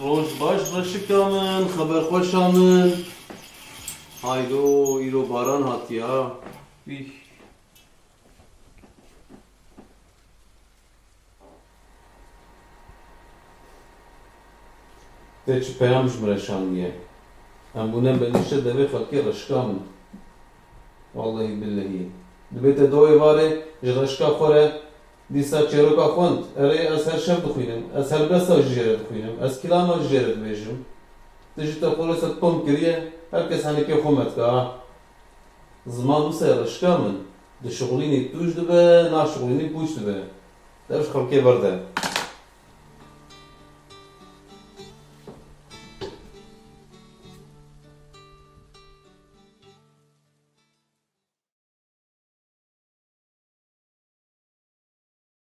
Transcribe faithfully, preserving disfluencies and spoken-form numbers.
Roj baş reşika min, xeber xweşa min. Haydo, îro baran hatiya. Vîh. Tê çi peyam ji min re şandiye? Em bûne benîşte devê xelkê reşika min. Wallahî billehî. Dibê te do êvarê ji reşika xwe re dîsa çêroka xwend. Erê, ez her şev dixwînim. Ez helbesta jî jê re dixwînim. Ez kilama jî jê re dibêjim. Tu jî te xwe rêse tom kiriye. Her kes henekê xwe me dike ha. Ziman wisa ye reşika min. Dişixulînî tûj dibe, naşixulînî pûç dibe. Dev ji xelkê berde.